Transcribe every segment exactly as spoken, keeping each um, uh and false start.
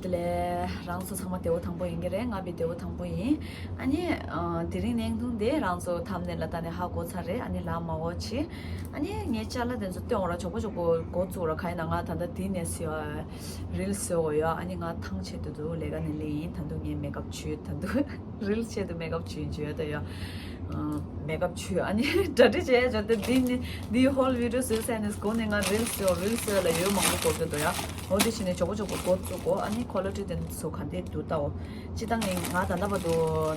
དེ་ལས་རང་ཚོ་ཚང་མ་བདེ་པོ་ཐང་པོ་ཡིན་གྱི་རེད། ང་བི་བདེ་པོ་ཐང་པོ་ཡིན། ཨ་ནི་ཨ་དེ་རིང་བརྙན་ཐུང་དེ་རང་ཚོ་ཐམ་ནེལ་ལ་ལྟ་ནས་ཧ་གོ་ཚར་རེད། ཨ་ནི་ལ་མ་འོ་ཆི། ཨ་ནི་ངའི་ཅ་ལག་དེ་ཚོ་སྟོན་འོ་ར་ཆོག་པོ་ཆོག་པོ་འགོ་བཙུགས་ར། ག་ཡིན་ན་ང་ད་ལྟ་དེ་ནས་སི་ཨ་རིལ་བཟོ་འོ་ཡོད། ཨ་ནི་ང་ཐང་ཆད་དུ་འདུག་ལས་ཀ་ནས་ལས་ཡིན། ད་དུང་ངའི་མེག་ཨབ་བྱུས་ད་དུང་རིལ་ཆེད་དུ་མེག་ཨབ་བྱུས་བྱུས་ཡོད་ད་ཡོད། མེག་ཨབ་བྱུས། ཨ་ནི་གྲ་སྒྲིག་བྱས་བྱས་ཏེ་འདི་ནི་འདི་ཧོལ་བི་ཌི་ཡོ་བཟོས་ཚར་ནས་སྒོ་ནས་ང་རིལ་བཟོས་རིལ་བཟོས་ལ་ཡོད་མང་པོ་གོ་གི་འདུག་ཡ། འོ་དེ་བྱས་ནས་ཆོག་པོ་ཆོག་པོ་འགོ་བཙུགས་གོ། ཨ་ནི་ཁོ་ལི་ཊི་དེ་ཚོ་ག་འདྲས་འདུག་ལྟ་འོ། སྤྱིར་བཏང་ངས་ང་ད་ལྟ་བར་དུ་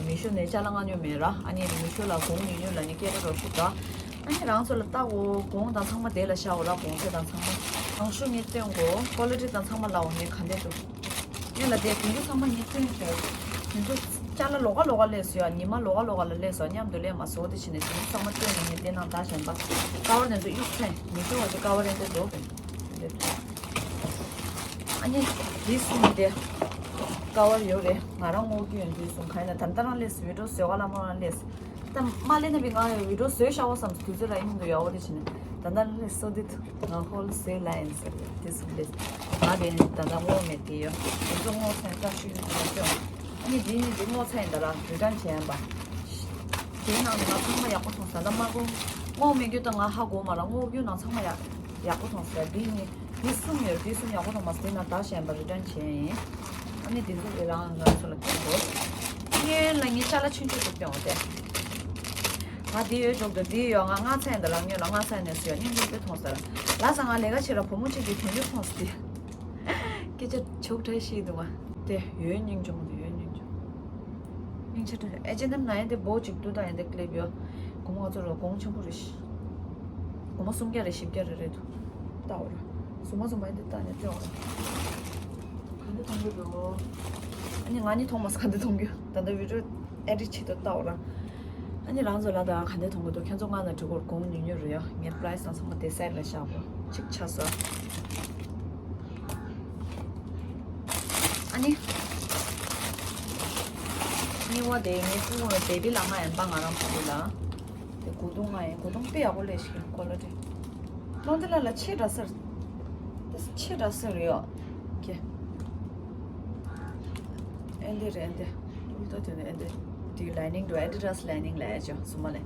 མི་ཤོ་ནས་ཅ་ལག་མངགས་མྱོང་མེད་ར། ཨ་ནི་མི་ཤོ་ལ་གོང་ཉུང་ཉུང་ལ་ནི་སྐད་ཆ་རོ་ཤུགས་དྲག་ཨ་ནི་རང་ཚོ་ལ་ལྟ་འོ། གོང་དང་ཚང་མ་དེ་ལ་བཞག་འོ་ར། གོང་ཚད་དང་ཚང་མ་གང་ཤོ་ངས་སྟོན་གོ། ཁོ་ལི་ཊི་དང་ཚང་མ་ལ་འོ་ངས་ག་འདྲས་འདུག་ངས་ལ་དེ་དེ་ཚོ་ཚང་མ་ངས་སྟོན་བྱས། དེ་ཚོ་ཅ་ལག་ལོགས་ཀ་ལོགས་ཀ་སླེབས་སོང་ཡ། ཉི་མ་ལོགས་ཀ་ལོགས་ཀ་ལ་སླེབས་སོང་། མཉམ་དུ་སླེབས་མ་སོང་། དེ་བྱས་ནས་དེ་ཚོ་ཚང་མ་སྟོན་ནས་ངས་དེ་ནང་ད་གཞན་པ་ཀ་བར་དེ་ཚོ་གཡུག་ཚེ་མི་ཤོ་བ་ཅིག་ཀ་བར་རེད་དེ་འགྲོ་གི། ཨ་ནི་དེ་གསུམ་དེ་ཀ་བར་ཡོད་རེད། ང་རང་ངོ་རྒྱུ་ཡོད་དུས་གསུམ་ག་ཡིན་ན་ད་ལྟ་རང་སླེབས་སོང་། བི་ཌི་ཡོ་བཟོས་ག་ལ་མོ་རང་སླེབས། ད་མ་ལས་ན་བི་ང་ཡང་བི་ཌི་ཡོ་བཟོས་ཤག་བ་བསམ་དུས་ཚོད་ལ་ཡིན་འདུག་ཡ། འོ་དེ་བྱས་ནས་ད་ལྟ་ལས་སོ་དེ་ང་ཧོལ་སེལ་ལ་ཡིན་ཟེར་དེ་སུ་ལས་ང་དེ་ད་ལྟ་ངོ་མེད་དེ་ཡོད། དེ་ཚོ་ངོ་ཚ་ཡིན་ད་ཤུ་ཡུ་ཚ་ཅོ། ཨ་ནི་དེ་ནི་དེ་ངོ་ཚ་ཡིན་ད་ར་རི་ཊན་བྱས་ཡིན་པ། དེའི་ནང་ནས་ང་ཚང་མ་ཡག་པོ་མཐོང་ས། ད་མ་གོ་ངོ་མེད་རྒྱུ་ད་ང་ཧ་གོ་མ་ར། ངོ་རྒྱུ་ནང་ཚང་མ་ཡག་ཡག་པོ་མཐོང་ས། དེ་ནི་དེ་གསུམ་ཡོད། དེ་གསུམ་ཡག་པོ་མཐོང་མ་ས། དེ་ན་ད་གཞན་པ་རི་ཊན་བྱས་ཡིན། ཨ་ནི་དེ་ཚོ་དེ་རང་ང་ཚོ་ལ་སྟོན་དགོས། ངས་ལ་ངའི་ཅ་ལག་ཆུང་ཆུང་ཞིག་སྟོན་འོ་དེ། ང་དེ་ཡོད་ཅོག་ཏུ་དེ་ཡོད། ང་ང་ཚ་ཡིན་ད་ལ་ངོས་ལ་ང་ཚ་ཡིན་ནས་སུ་ཡོད་སྙིང་རྗེ་པོ་མཐོང་ས་ར། ལ་ས་ང་ལས་ཀ་བྱེད་ར་བུ་མོ་གཅིག་གིས་དོན་རྒྱུ་མཐོང་ས་དེ། སྐད་ཆ་ཆོག་ཕྲ་ཤིག་འདུག་ང་དེ་ཡོད་སྙིང་རྗེ་མོ་དེ་ཡོད་སྙིང་རྗེ། སྙིང་རྗེ་ཕྲ་ཨེ་ཅེ་ནམ་ན་ཡང་དེ་བོ་གཅིག་ཏུ་ད་ཡང་དེ་ཀླེབ་ཡོད། སྒོར་མོ་ང་ཚོ་ར་གོང་ཆེན་པོ་རེད་ཤི། སྒོར་མོ་སུམ་བརྒྱ་རེད་བཞི་བརྒྱ་རེད་རེད་འདུག་ལྟ་འོ་ར། སུ་མ་སུ་མ་ཡིན་དེ་ལྟ་ནས་སྟོན་འོ་ར། ག་འདྲ་མཐོང་གི་འདུག་ཨ་ནི་ང་གཉིས་མཐོང་མ་སོང་ག་འདྲ་མཐོང་གི་ད་ལྟ་བི་ཌི་ཡོ་ཨེ་ཌིཊ་བྱེད་དུ་ལྟ་འོ་ར། ཨ་ནི་རང་ཚོ་ལ་ད་ག་འདྲ་མཐོང་གི་འདུག་ཁྱེད་ཚོ་ང་ལ་འདྲི་སྐོར་གོང་ཉུང་ཉུང་རེད་ཡ། ངའི་པ་རའི་སི་དང་ཚང་མ་དེ་སའིཌ་ལ་བཞག་གོ་གཅིག་ཆ་ས། ཨ་ནི། གཉིས་པ་དེ་ངའི་སྤུ་གུ་ལ་བེ་བི་ལ་ང་ཡན་པ་ང་རང་སྤུ་གུ་ལ། དེ་གོས་ཐུང་ང་ཡིན། གོས་ཐུང་དཔེ་ཡག་པོ་ལས་ཤིག་ཁོ་ལ་དེ། ལོང་དེ་ལ་ལ་ཆེ་འདྲ་སར། དེ་ཆེ་འདྲ་སར་ཡོད། ཀྱེ། ཨེ་འདི་རེད་ཨེ་འདི། ཨུལ་ཏོ་དེ་ནི་ཨེ་འདི། དེ་ལའི་ནིང་དུ་ཨེ་ཌི་ཌ་སི་ལའི་ནིང་ལ་ཡ་ཅོ་སུ་མ་ལེ།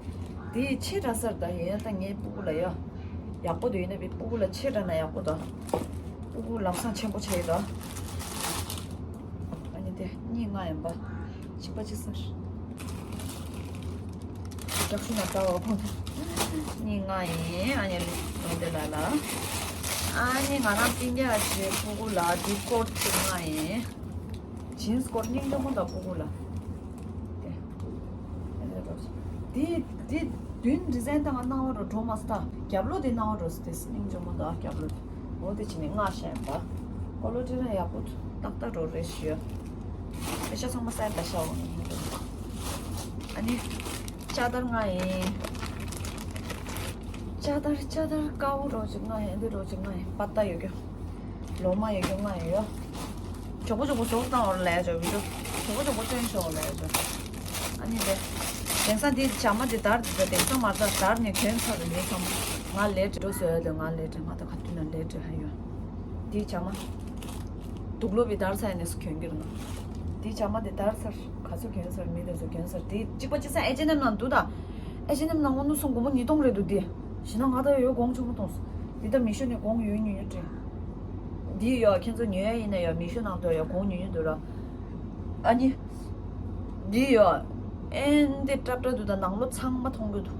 དེ་ཆེ་འདྲ་སར་ད་ཡིན་ད་ངའི་སྤུ་གུ་ལ་ཡོད། ཡག་པོ་དུ་ཡིན་ན་བི་སྤུ་གུ་ལ་ཆེ་འདྲ་ན་ཡག་པོ་དང་། སྤུ་གུ་ལམ་སང་ཆེན་པོ་ཆེ་ཡོད་དོ། ཨ་ནི་དེ་གཉིས་ལྔ་ཡིན་པ། གཅིག་པ་གཅིག་སར། རྒྱག་ཤུ་ན་ད་བ་ཁོང་གཉིས་ལྔ་ཡིན། ཨ་ནི་ལོ་དེ་ལ་ལ། ཨ་ནི་ང་རང་སྤུན་ཀྱག་ཆེ་སྤུ་གུ་ལ་དེ་སྐོར་གཅིག་ལྔ་ཡིན། ཇིན་སི་སྐོར་སྙིང་རྗེ་མོ་དང་སྤུ་གུ་ལ། དེ། དེ་དེ་མདུན་ཌི་ཛའིན་དང་སྣང་བ་རོ་འགྲོ་མ་སྟ། རྒྱབ་ལོགས་དེ་སྣང་བ་རོ་སྟེ་སྙིང་རྗེ་མོ་དང་རྒྱབ་ལོགས་དེ། འོ་དེ་ཕྱི་ནས་སྔགས་བཤད་པ། ཀོ་ལོ་ཊི་ར་ཡག་པོ་ཏག་ཏག་རོ་རེ་ཞུ། པེ་ཤ་ཚང་མ་སའི་ད་ཤ་འོང་། ཨ་ནི་ཅ་དར་ལྔ་ཡིན། ཅ་དར་ཅ་དར་དཀར་པོ་རོ་ཅིག་ལྔ་ཡིན། འདི་རོ་ཅིག་ལྔ་ཡིན། པ་ཏ་ཡོད་རྒྱུ། ལོ་མ་ཡོད་རྒྱུ་ལྔ་ཡོད་ཡོ། ཇོ་བོ་ཇོ་བོ་ཟོག་བཏང་བར་ལས་ཇོ་བི་ཇོ། ཇོ་བོ་ཇོ་བོ་སྟོན་ཤོག་ལས་ཇོ། ཨ་ནི་རེད། དེང་སང་འདི་བྱ་མ་འདི་དར་འདི་དེང་སང་མ་དར་དར་ནས་གྱོན་ཚར་རེད་མི་ཚང་མ། ང་ལས་འགྲོ་བཟོས་ཡོད་དེ་ང་ལས་འགྲོ་ང་ད་ག་དུས་ན་ལས་འགྲོ་ཧ་ཡོད། འདི་བྱ་མ། དུག་ལོག་བི་དར་ཚར་ནས་སུ་གྱོན་གྱི་རེད་ང་། འདི་བྱ་མ་འདི་དར་ཚར་ག་ཚོད་གྱོན་ཚར་མི་དེ་ཚོ་གྱོན་ཚར་འདི་གཅིག་པ་གཅིག་སང་ཨེ་ཅེ་ནེམ་ནང་འདུག་ད། ཨེ་ཅེ་ནེམ་ནང་ངོ་ནུ་སོང་སྒོར་མོ་ཉིས་སྟོང་རེད་འདུག་འདི། ཞེ་ན་ང་ད་ཡོད་གོང་ཆུང་མོ་གཏོང་སོང་། འདི་ད་མི་ཤོ་ནས་གོང་ཡོད་ཉུང་ཉུང་སྤྲད། འདི་ཡོད་ཁྱེད་ཚོ་ཉོ་ཡ་ཡིན་ན་ཡོད་མི་ཤོ་ནང་དུ་ཡོད་གོང་ཉུང་ཉུང་འདུག་ར། ཨ་ནི། འདི་ཡོད། ཨེ་འདི་སྲབ་སྲབ་འདུག་ད་ནང་ལོགས་ཚང་མ་མཐོང་གི་འདུག་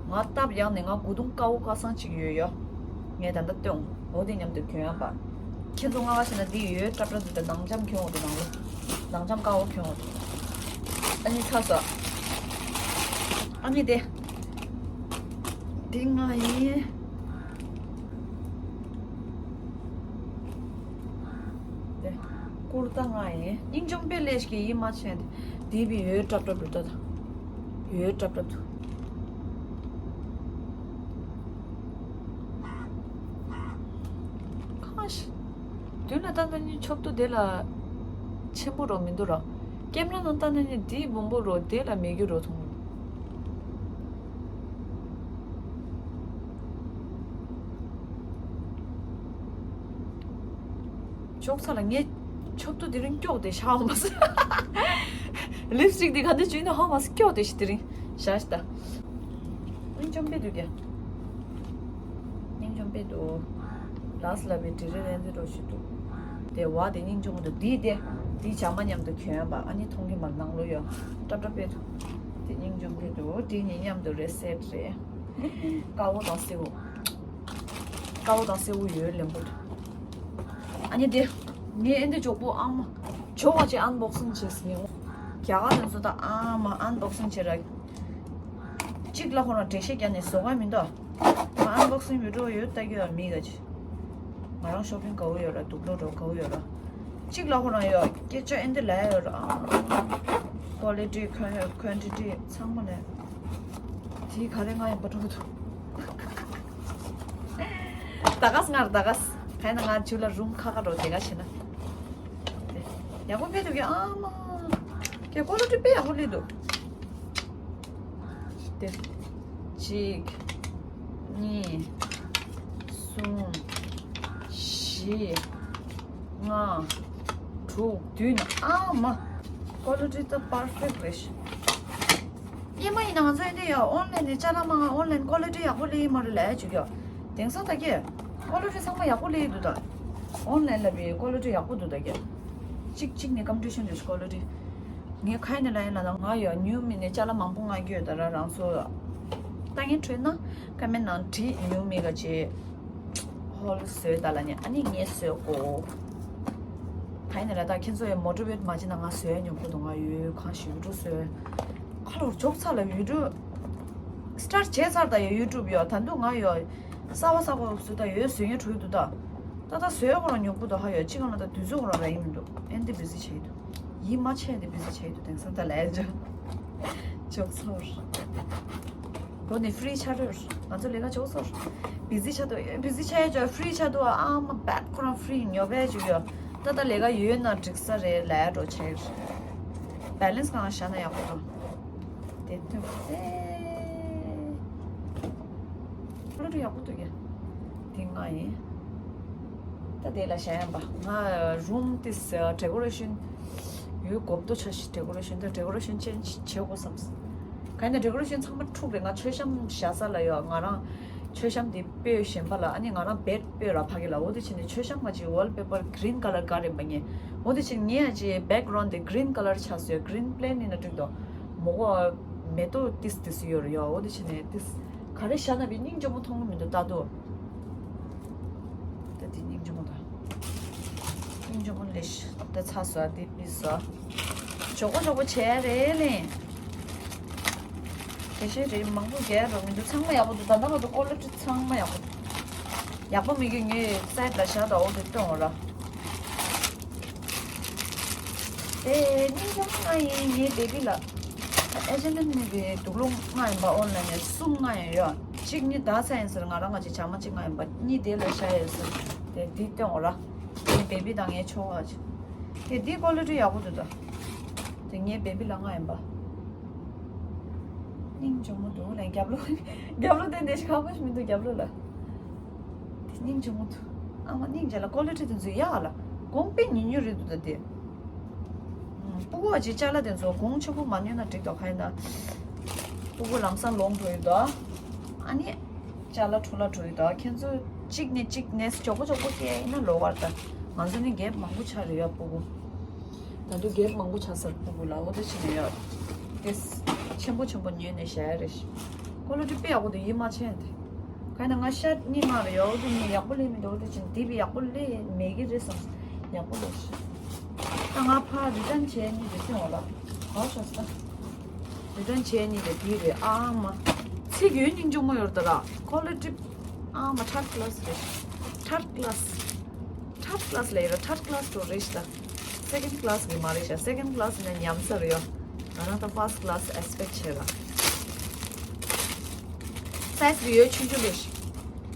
ང་སྟབས་ཡག་ནས་ང་གོས་ཐུང་དཀར་པོ་དཀར་སང་གཅིག་ཡོད་ཡོད། ངས་ད་ལྟ་སྟོན། འོ་དེ་མཉམ་དུ་གྱོན་ཡ་པ། ཁྱེད་ཚོ་ང་ག་ཤེ་ན་འདི་ཡོད་སྲབ་སྲབ་འདུག་ད་ནང་འཇམ་གྱོན་འོ་དེ་ནང་ལོགས། ནང་འཇམ་དཀར་པོ་གྱོན་འོ་དེ། ཨ་ནི་ཚ་སོ། ཨ་ནི་དེ། འདི་ང་ཡིན། དེ། ཀུར་ཏ་ང་ཡིན། སྙིང་རྗེ་མོ་དཔེ་ལས་ཤིག་ཡིད་མ་ཆེས་ཏེ། དེ་བི་ཡོད་སྲབ་སྲབ་འདུག་ད་ད། ཡོད་སྲབ་སྲབ་འདུག་ཁ་ཤ། མདུན་ལ་ལྟ་ན་ནི་ཆོབ་ཏོ་དེ་ལ་ཆེན་པོ་རོ་མི་འདུག་ར། ཀེམ་ར་ནང་ལྟ་ན་ནི་དེའི་སྦོམ་པོ་རོ་དེ་ལ་མེད་རྒྱུ་རོ་མཐོང་། ཅོག་ཚ་ལ་ངས་ ཆོབ་ཏུ་དེ་རིང་སྐྱོག་དེ་ཤ་འོང་མ་སོང་། ལིབ་སི་ཊིག་དེ་ག་འདྲ་བྱུང་ན་ཧ་མ་སོང་། སྐྱོག་དེ་ཤི་དེ་རིང་ཤ་ཤི་ད། སྙིང་རྗེ་མོ་དཔེ་འདུག་ག། སྙིང་རྗེ་མོ་དཔེ་འདུག། ལགས་ལ་བའི་དྲི་རེ་རེ་འདི་འགྲོ་ཞིག་འདུག། དེ་བ་དེ་སྙིང་རྗེ་མོ་འདུག། དེ་དེ་དེ་བྱ་མ་མཉམ་དུ་གྱོན་པ་ཨ་ནི་མཐོང་གི་མ་ནང་ལོ་ཡོད། ཏྲབ་ཏྲབ་དཔེ་འདུག། དེ་སྙིང་རྗེ་མོ་དཔེ་འདུག། དེ་གཉིས་མཉམ་དུ་རེ་སེ་ཊི་རེད། དཀར་པོ་དང་སེར་པོ། དཀར་པོ་དང་སེར་པོ་ཡོད་ལེན་པོ་འདུག། ཨ་ནི་དེ། ངས་ཨེ་འདི་ཇོག་པོ་ཨ་མ། ཇོག་པ་ཅིག་ཨན་བོག་སིང་བྱས་ཟིན་ཡོང་། རྒྱ་གར་དེ་ཚོ་ད་ཨ་མ་ཨན་བོག་སིང་བྱས་ར། གཅིག་ལ་ཁོ་རང་འགྲེལ་བཤད་རྒྱག་ནས་བཟོ་ག་མི་འདུག། ང་ཨན་བོག་སིང་བི་ཌི་ཡོ་ཡོད་ལྟ་གི་ཡོད་མི་ག་ཅི། ང་རང་ཤོ་པིང་དགའ་བོ་ཡོད་ར། དུག་ལོག་འགྲོ་དགའ་བོ་ཡོད་ར། གཅིག་ལ་ཁོ་རང་ཡོད་སྐད་ཆ་ཨེ་འདི་ལ་ཡོད་ར། ཀོ་ལི་ཊི་ཁོན་ཁོན་ཊི་ཊི་ཚང་མ་ལས། དེ་ག་རེ་ང་ཡིན་པ་འགྲོ་གི་འདུག། ད་ག་སྔར་ད་ག་ས་ག་ན་ང་ཇུ་ལ་རུམ་ཁ་ཁ་འགྲོ་དེ་ག་ཤེ་ན། ཡག་པོ་དཔེ་འདུག་གི་ཨ་མ། ཀྱེ་ཀོ་ལི་ཊི་དཔེ་ཡག་པོ་སླེབས་འདུག། དེ། གཅིག་གཉིས། གསུམ། བཞི། ལྔ། དྲུག་བདུན་ཨ་མ། ཀོ་ལི་ཊི་ད་པར་ཕེག་རེད་ཤག། ཡིན་མ་ཡིན་ན་ང་ཚོ་ཡིན་དེ་ཡ་ཨོན་ལན་ནས་ཅ་ལག་མང་ང་ཨོན་ལན་ཀོ་ལི་ཊི་ཡག་པོ་སླེབས་ཡིན་མ་རེད་ལས་བྱུག་ཡ། དེང་སང་ད་ཀྱེ། ཀོ་ལི་ཊི་ཚང་མ་ཡག་པོ་སླེབས་འདུག་ད། ཨོན་ལན་ལ་བའི་ཀོ་ལི་ཊི་ཡག་པོ་འདུག་ད་ཀྱེ། གཅིག་གཅིག་ནས་ཀམ་པི་ཊི་ཤན་རེད་ཀོ་ལི་ཊི། ངས་ཁ་ཡིན་ནས་ལ་ཡིན་ལ་ད་ང་ཡ་ཉུ་མི་ནས་ཅ་ལག་མང་པོ་ང་རྒྱུ་ཡོད་ད་ར་རང་ཚོ། ད་ངས་འཕྲོད་ན་ཀ་མེན་ནང་བྲིས་ཉུ་མི་ག་ཅེ། ཧོལ་བཟོས་ད་ལ་ནི་ཨ་ནི་ངས་བཟོས་གོ། ད་ཡིན་ནས་ལ་ད་ཁྱེད་ཚོ་ཡ་མོ་ཊི་ཝེ་ཊི་མ་བྱེད་ན་ང་བཟོས་ཡ་ཉོ་གོ་འདུག་ང་ཡོད་གང་ཞིག་འགྲོ་བཟོས། ཁ་ལོར་འཇོག་ཚར་ལ་ཡུ་ཊུབ། སི་ཊར་བྱས་ཚར་ད་ཡ་ཡུ་ཊུབ་ཡ་ད་འདུག་ང་ཡ། གསར་བ་གསར་བ་བཟོས་ད་ཡ་བཟོས་ཡ་འགྲོ་ཡི་འདུག་ད། ད་ད་བཟོས་ཁོ་རང་ཉོ་གོ་འདུག་ཧ་ཡ་ཅི་གང་ལ་ད་དུས་ཚོད་ཁོ་རང་ར་ཡིན་མི་འདུག་ཨེ་འདི་བི་ཟི་བྱས་ཡི་འདུག་ཡིད་མ་ཆེས་འདི་བི་ཟི་བྱས་ཡི་འདུག་དེང་སང་ད་ལས་འཇོག་ཆོག་ཚོར། འགོ་ནས་ཧྥི་རི་ཆགས་འགྲོ། ང་ཚོ་ལས་ཀ་ཆོག་ཚོར། བི་ཟི་ཆགས་འདུག་བི་ཟི་ཆགས་ཡ་ཅོ་ཧྥི་རི་ཆགས་འདུག་ཨ་མ་བད་ཁོ་རང་ཧྥི་རི་ཉོ་བས་བཅུག་ཡོད། ད་ད་ལས་ཀ་ཡོད་ན་འགྲིག་ས་རེད་ལས་འགྲོ་ཆེ། བེ་ལེན་སི་གང་བཞག་ན་ཡག་པོ་འདུག་དེ་དུས་ཨེ། ཀོ་ལི་ཊི་ཡག་པོ་འདུག་ཡ། དེ་ང་ཡིན། ད་དེ་ལ་བཞག་ཡ་པ་ང་རུམ་ཏིས་ཌེ་ཀོ་རེ་ཤན་ཡོད་གོ་བཏོ་ཆ་ཞིག་ཌེ་ཀོ་རེ་ཤན་ད་ཌེ་ཀོ་རེ་ཤན་ཅན་བྱེད་དགོས་བསམ། ག་ཡིན་ན་ཌེ་ཀོ་རེ་ཤན་ཚང་མ་འཁྲུག་རེད། ང་མཆོད་བཤམས་བཞག་ས་ལ་ཡོད་ང་རང་མཆོད་བཤམས་དེ་སྤོས་ཞེན་པ་ལ་ཨ་ནི་ང་རང་བེད་སྤོས་ར་ཕ་གི་ལ་འོ་དེ་བྱས་ནས་མཆོད་བཤམས་ང་ཅིག་ཝོལ་པེ་པར་གི་རིན་ཀ་ལར་ག་རེ་མ་ངེས། འོ་དེ་བྱས་ངས་ཡ་ཅིག་བེག་གྷ་རོན་དེ་གི་རིན་ཀ་ལར་ཆགས་སོད་གི་རིན་པི་ལེན་ཡིན་ན་འགྲིག་འདུག་མོ་གོ་མེ་ཏོག་ཏིས་ཏིས་ཡོད་རེད་ཡོད། འོ་དེ་བྱས་ནས་ཏིས་ག་རེ་བཞག་ན་བི་སྙིང་རྗེ་མོ་མཐོང་གི་མི་འདུག་ལྟ་དུ། ད་དེ་སྙིང་རྗེ་མོ་དང་། སྙིང་རྗེ་མོ་ལེ་ཤ་ད་ཚ་སོ་དེ་པི་སོ། ཇོ་གོ་ཇོ་གོ་བྱས་རེད་ལེ། དེ་བཞིན་རེད་མང་པོ་རྒྱག་རོགས་མི་འདུག་ཚང་མ་ཡག་པོ་འདུག་ད་ལྟ་བར་དུ་ཀོ་ལི་ཊི་ཚང་མ་ཡག་པོ་འདུག་ཡག་པོ་མི་དགོས་ངས་སའེ་ཌི་ལ་བཞག་དང་འོ་དེ་སྟོན་འོ་ར། དེ་སྙིང་རྗེ་མོ་ང་ཡིན་ངའི་བེ་བི་ལ། ཨེ་ཇེན་ཊ་ནི་བི་དུག་ལོག་ལྔ་ཡིན་པ་ཨོན་ལན་ནས་གསུམ་ལྔ་ཡིན་ཡོད། གཅིག་གཉིས་ད་ཚ་ཡིན་ཟེར་ང་རང་ང་ཅིག་བྱ་མ་གཅིག་ལྔ་ཡིན་པ་གཉིས་དེ་ལ་ཤ་ཡོད་ཟེར། དེ་དེ་སྟོན་འོ་ར། ངའི་བེ་བི་དང་ངའི་ཆོ་ག་ཅིག་དེ་དེ་ཀོ་ལི་ཊི་ཡག་པོ་འདུག་ད། དེ་ངའི་བེ་བི་ལ་ལྔ་ཡིན་པ། སྙིང་རྗེ་མོ་འདུག་ལན་རྒྱབ་ལོགས་རྒྱབ་ལོགས་དེ་འདྲ་ཞིག་ཁག་པོ་ཞིག་མི་འདུག་རྒྱབ་ལོགས་ལ། དེ་སྙིང་རྗེ་མོ་འདུག་ཨ་མ་སྙིང་རྗེ་ལ་ཀོ་ལི་ཊི་དེ་ཚོ་ཡག་ལ་གོང་དཔེ་ཉུང་ཉུང་རེད་འདུག་ད་དེ། ཨུམ། སྤུ་གུ་བ་ཅིག་ཅ་ལག་དེ་ཚོ་གོང་ཆེན་པོ་མ་ཉོས་ན་འགྲིག་འདུག་ག་ཡིན་ན། སྤུ་གུ་ལམ་སང་ལོང་འགྲོ་ཡི་འདུག་ཨ་ནི། ཅ་ལག་འཕྲོ་བརླག་འགྲོ་ཡི་འདུག་ཁྱེད་ཚོ་གཅིག་ནས་གཅིག་ནས་མགྱོགས་པོ་མགྱོགས་པོ་སྐྱེལ་ཡིན་ན་ལོ་བར་ད། ང་ཚོ་ནི་གེབ་མང་པོ་ཆགས་རེད་ཡ་སྤུ་གུ། ད་དུང་གེབ་མང་པོ་ཆགས་སར་སྤུ་གུ་ལ་འོ་དེ་བྱས་ནས་ཡ། དེ། ཆེན་པོ་ཆེན་པོ་ཉོས་ནས་བཞག་ཡ་རེད། ཀོ་ལི་ཊི་དཔེ་ཡག་པོ་འདུག་ཡིད་མ་ཆེས་དེ། ག་ཡིན་ན་ང་ཤར་གཉིས་མ་རེད་ཡོད་དུ་ནི་ཡག་པོ་ལས་མི་འདུག་དེ་ཕྱིན་དེ་བི་ཡག་པོ་ལས་མེད་ཀྱི་རེད་བསམ། ཡག་པོ་ལས་ཤི། ད་ང་ཕ་རི་ཏན་བྱས་གཉིས་རེད་ཟེར་འོ་ལ། ག་ཤོག་ས། རི་ཏན་བྱས་གཉིས་རེད་དེ་རེད་ཨ་མ། ཚིག་ཡོད་སྙིང་རྗེ་མོ་ཡོད་ད་ར་ཀོ་ལི་ཊི། ཨ་མ་ཐར་ཌི་ཀི་ལ་སི་རེད། ཐར་ཌི་ཀི་ལ་སི། ཐར་ཌི་ཀི་ལ་སི་ལས་ཡོད་ཐར་ཌི་ཀི་ལ་སི་འགྲོ་རེད་ཤི་ད། སེ་ཀེན་ཌི་ཀི་ལ་སི་གི་མ་རེད་ཤག་སེ་ཀེན་ཌི་ཀི་ལ་སི་ནས་ཉམས་ས་རེད་ཡོད། ང་རང་ད་ཕར་སི་ཀི་ལ་སི་ཨེག་སི་པེག་བྱས་ལ། སའི་ཛི་གི་ཡོད་ཆུང་ཆུང་རེད་ཤག་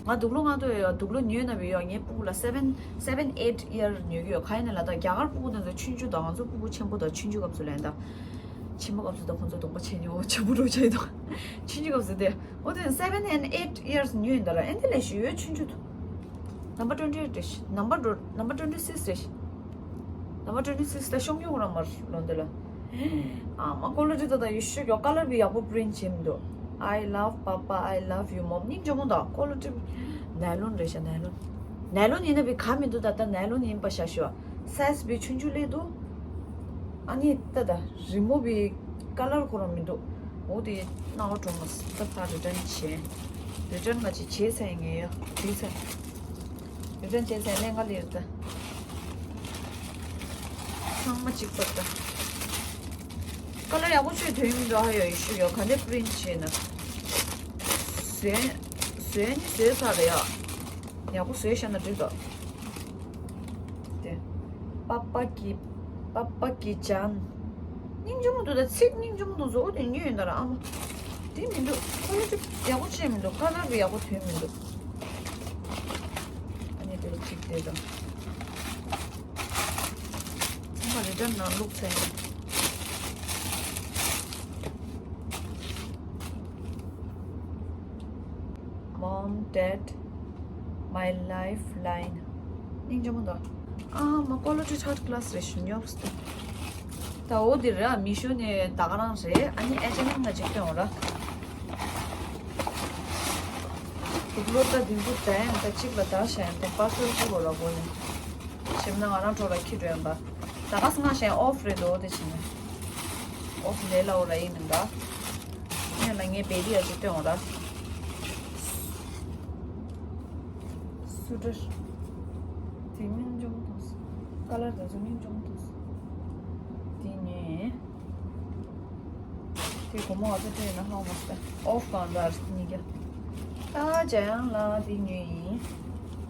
ང་དུག་ལོག་ང་དུ་ཡོད་དུག་ལོག་ཉོས་ན་བི་ཡོད་ངའི་སྤུ་གུ་ལ་སེ་བེན་སེ་བེན་ཨེ་ཊི་ཡར་ཉོས་ཀྱི་ཡོད་ག་ཡིན་ན་ལ་ད་རྒྱ་གར་སྤུ་གུ་དེ་ཚོ་ཆུང་ཆུང་དང་ང་ཚོ་སྤུ་གུ་ཆེན་པོ་དང་ཆུང་ཆུང་སྐབས་སུ་ལན་ད། ཆེན་པོ་སྐབས་སུ་ད་ཁོང་ཚོ་གདོང་པ་ཆེ་ཉོ་ཆེན་པོ་འགྲོ་ཆེ་དང་། ཆུང་ཆུང་སྐབས་སུ་དེ། འོ་དེ་seven and eight years ཉོས་ཡིན་ད་ར་ཨེ་འདི་ལས་ཞུ་ཡོད་ཆུང་ཆུང་དུ། Number twenty eight རེད་ཤི། Number དྲུག Number twenty six རེད་ཤི། ནམ་བར་ཊོན་ཊི་སིགས་ད་ཤོང་ཡོང་རང་མར་ལོ་འདི་ལ། ཨ་མ་ཀོ་ལི་ཊི་ད་ད་ཡོད་ཤོད་ཡོད། ཀ་ལར་བི་ཡག་པོ་པི་རིན་ཊི་བྱེད་མི་འདུག I love Papa, I love you, Mom. སྙིང་རྗེ་མོ་ད། ཀོ་ལི་ཊི་ནའི་ལོན་རེད་ཤག་ནའི་ལོན། ནའི་ལོན་ཡིན་ན་བི་ག་མི་འདུག་ད་ད་ནའི་ལོན་ཡིན་པ་ཤག་ཤོ། སའི་ཛི་བི་ཆུང་ཆུང་སླེབས་འདུག་ཨ་ནི་ད་ད་རི་མོ་བི་ཀ་ལར་ཁོ་རང་མི་འདུག་འོ་དེ་ནའོ་གྲོང་མ་ད་ཕ་རི་ཊན་བྱེད། རི་ཊན་ང་ཅི་བྱེད་ཚེ་ངེས་ཡོད་དུས་ཚེ། རི་ཊན་བྱས་ཚེ་ལེན་ག་ལེར་ད། ཚང་མ་གཅིག་པ་ད། ཀ་ལར་ཡག་པོ་ཆོས་དོན་མི་འདུག་ཧ་ཡོད་ཡོད་ཤུ་ཡོད། ག་འདྲ་པི་རིན་ཊི་བྱས་ན། བཟོས་བཟོས་ནི་བཟོས་ཚར་རེད་ཡ། ཡག་པོ་བཟོས་བཞག་ན་འགྲིག་འདུག་དེ། པ་པ་གི་པ་པ་གི་ཅན། སྙིང་རྗེ་མོ་འདུག་ད་ཚིག་སྙིང་རྗེ་མོ་འདུག་བཟོ་དེ་ཉོས་ཡོད་ན་ར་ཨ་མ། དེ་མི་འདུག་ཁོ་ལ་ཅིག་ཡག་པོ་བྱས་མི་འདུག་ཀ་ལར་བི་ཡག་པོ་ཐོན་མི་འདུག་ཨ་ནི་དེ་གཅིག་དེ་དང་། ཚང་མ་རི་ཊན་ནང་བླུགས་ཚར་ཡིན། Mom, Dad, my lifeline. སྙིང་རྗེ་མོ་འདུག་ཨ་མ་ཀོ་ལི་ཊི་ཐར་ཌི་ཀ་ལ་སི་རེད་ཤི་ཉོབ་སྟེ། ད་འོ་དེ་རེད་མི་ཤོ་ནས་ད་ག་རང་རེད། ཨ་ནི་ཨེ་ཅེ་ཨེན་ལ་ཅིག་སྟོན་འོ་ར། དུག་ལོག་ད་དེ་ཚོ་ད་ཡང་ད་གཅིག་ལ་ད་བཞག་ཡང་ད་པར་སེལ་ཅིག་འོ་ར་གོ་ནས། ཞིམ་ན་ང་རང་གྲོགས་ལ་ཁྱི་འགྲོ་ཡང་པ། ད་ག་སྔ་ཞིང་ཨོ་ཕི་རེད་འོ་དེ་བྱས་ནས། ཨོ་ཕི་ལས་ལ་འོ་ར་ཡིན་མིན་ད། ངས་ལ་ངའི་བེ་བི་ཡ་ཅིག་སྟོན་འོ་ར། སུ་ཊར། དེ་སྙིང་རྗེ་མོ་འདུག་ཀ་ལར་དེ་ཚོ་སྙིང་རྗེ་མོ་འདུག་དེ་ནས། དེ་སྒོར་མོ་ཨ་ཚོ་སྤྲད་ན་ཧ་མ་སྟེ། ཨོ་ཕི་གང་འདྲ་གཉིས་ཀ་ད་ཇ་ཡང་ལ་དེ་ཉོས་ཡིན།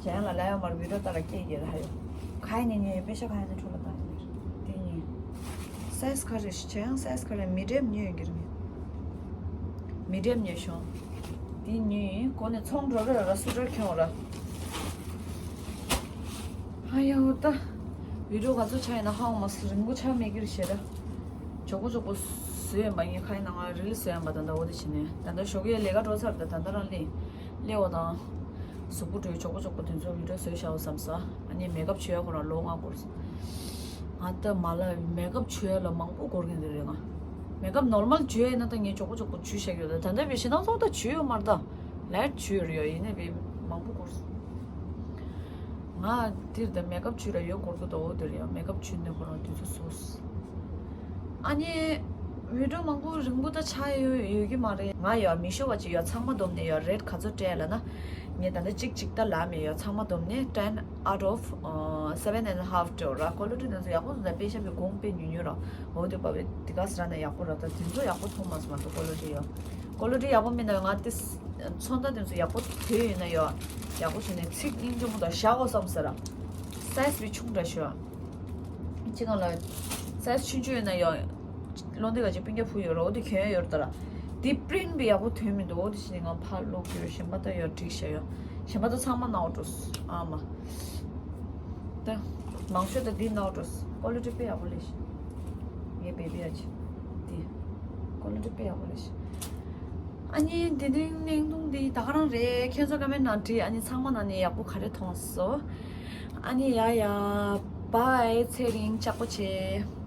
ཇ་ཡང་ལ་ལ་ཡང་མར་བི་ཌི་ཡོ་ལྟ་ལ་སྐད་རྒྱག་ཧ་ཡོད། ག་ཡིན་ནས་ཉོས་ཡིན་པེ་ཤ་ག་ཡིན་ནས་འཕྲོ་ལ་བཏང་ཡིན། དེ་ཉོས། སའི་ཛི་ག་རེ་ཞིག་ཇ་ཡང་སའི་ཛི་ག་རེ་མི་ཌི་ཡམ་ཉོས་ཡོད་ཀྱི་རེད། མི་ཌི་ཡམ་ཉོས་བྱུང་། དེ་ཉོས་ཡིན་གོ་ནས་ཚོང་འགྲོ་རེ་ར་སུ་ཊར་ཁྱོད་ར། ཧ་ཡ་འོ་ད། བི་ཌི་ཡོ་ག་ཚོད་ཆགས་ཡིན་ན་ཧ་འོ་མ་སི་རིང་པོ་ཆགས་མེད་ཀི་རེད་ཤེས་ར། མགྱོགས་པོ་མགྱོགས་པོ་བཟོས་ཡིན་པ་ངས་ཁ་ཡིན་ན་ང་རི་ལི་བཟོས་ཡིན་པ་ད་ལྟ་འོ་དེ་བྱས་ནས་ད་ལྟ་ཞོགས་ཀས་ལས་ཀ་འགྲོ་ཚར་ད་ད་ལྟ་རང་ལས་ལས་འོ་དང་། གཟུགས་པོ་བྲོས་མགྱོགས་པོ་མགྱོགས་པོ་དེ་ཚོ་བི་ཌི་ཡོ་བཟོས་བཞག་འོ་བསམ་ས་ཨ་ནི་མེག་ཨབ་བྱོས་ཡ་ཁོ་རང་ལོ་ལྔ་འགོར། ང་ད་མ་ལ་མེག་ཨབ་བྱོས་ཡ་ལ་མང་པོ་འགོར་གིན་འདི་རེད་ང་། མེག་ཨབ་ནོར་མལ་བྱོས་ཡ་ཡིན་ན་ད་ངས་མགྱོགས་པོ་མགྱོགས་པོ་བྱོས་བཞག་ཡོད་ད་ད་ལྟ་བི་ཞེ་ནང་ཚོགས་ད་བྱོས་ཡོད་མ་རེད་ད། ལེཊ་བྱོས་ཡོད་ཡིན་ནའི་བི་མང་པོ་འགོར། ང་འདིར་ད་མེག་ཨབ་བྱུས་ལ་ཡོད་སྐོར་དུ་ད་འོ་དེར་ཡང་མེག་ཨབ་བྱུས་ནས་ཁོ་རང་དུས་ཚོད་སོས། ཨ་ནི་བི་ཌི་ཡོ་མང་པོ་རིང་པོ་ད་ཆགས་ཡོད་ཡོད་ཀྱི་མ་རེད། ང་ཡང་མི་ཤོ་བ་ཅིག་ཡང་ཚང་མ་བསྡོམས་ནས་ཡང་རེཊ་ག་ཚོད་སྤྲད་ལ་ན། ངས་ད་ལྟ་གཅིག་གཅིག་ད་ལབ་མེད་ཡང་ཚང་མ་བསྡོམས་ནས་ten out of seven and a half སྤྲད་ར། ཀོ་ལི་ཊི་དེ་ཚོ་ཡག་པོ་འདུག་ད་དཔེ་ཤ་བའི་གོང་དཔེ་ཉུང་ཉུང་ར། འོ་དེ་བ་བའི་དེ་ག་སི་ར་ན་ཡག་པོ་ར་ད་དེ་ཚོ་ཡག་པོ་མཐོང་མ་སོང་ང་ཚོ་ཀོ་ལི་ཊི་ཡང་། ཀོ་ལི་ཊི་ཡག་པོ་མིན་ན་ཡང་ང་དེ། ཚོང་རྟགས་དེ་ཚོ་ཡག་པོ་དེ་ཡོད་ན་ཡོད། ཡག་པོ་བྱུང་ནས་ཚིག་སྙིང་རྗེ་མོ་དང་བཞག་གོ་བསམ་ཟེར་ར། སའི་ཛི་བི་ཆུང་དྲགས་ཤོག་ཅི་གང་ལ། སའི་ཛི་ཆུང་ཆུང་ཡོད་ན་ཡོད། བློ་འདི་ག་ཅིག་སྤུན་ཀྱག་བུ་ཡོད་ར་འོ་དེ་གྱོན་ཡོད་ར་ད་ར། དེ་པི་རིན་ཊི་བི་ཡག་པོ་ཐོན་མི་འདུག་འོ་དེ་བྱས་ནས་ང་ཕར་ལོག་གི་ཡོད་གཞན་པ་ད་ཡོད་འགྲིག་བྱས་ཡོད། གཞན་པ་ད་ཚང་མ་ནག་འགྲོ་སོང་ཨ་མ། ད། མང་ཤོས་ད་འདི་ནག་འགྲོ་སོང་ཀོ་ལི་ཊི་དཔེ་ཡག་པོ་ལས་ཤི། ངའི་བེ་བི་ཡ་ཆི། འདི། ཀོ་ལི་ཊི་དཔེ་ཡག་པོ་ལས་ཤི། ཨ་ནི་འདི་འདི་བརྙན་ཐུང་འདི་ད་ག་རང་རེད། ཁྱེད་ཚོ་ཀ་མེན་ནང་བྲིས་ཨ་ནི་ཚང་མ་ནང་ནས་ཡག་པོ་ག་རེ་མཐོང་སོང་། ཨ་ནི་ཡ་ཡ། བྷའི་ཚེ་རིང་ལྕགས་པོ་ཆེ།